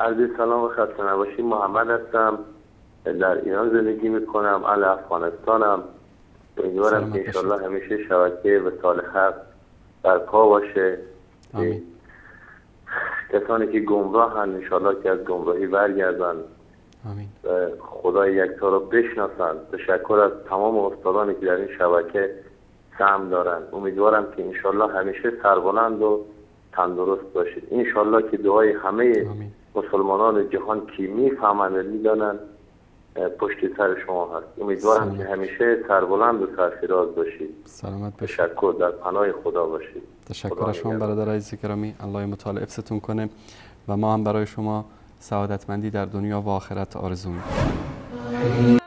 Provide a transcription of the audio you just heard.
عرض سلام و خسته نباشید. محمد هستم، در ایران زندگی میکنم، اهل افغانستانم. امیدوارم که انشالله همیشه شبکه وصال حق برپا باشه. آمین. کسانی که گمراهن انشالله که از گمراهی برگردن. آمین. و خدای یکتا رو بشناسن. تشکر از تمام استادانی که در این شبکه سهم دارن. امیدوارم که انشالله همیشه سربلند و تندرست باشید. انشالله که دعای همه آمین. مسلمانان جهان که میفهمند و میدانند پشت سر شما هست. امیدوارم که همیشه سربلند و سرفراز باشید. سلامت باشید. تشکر، در پناه خدا باشید. تشکر از شما برادر عزیز گرامی. الله متعال حفظتون کنه و ما هم برای شما سعادتمندی در دنیا و آخرت آرزو می‌کنیم.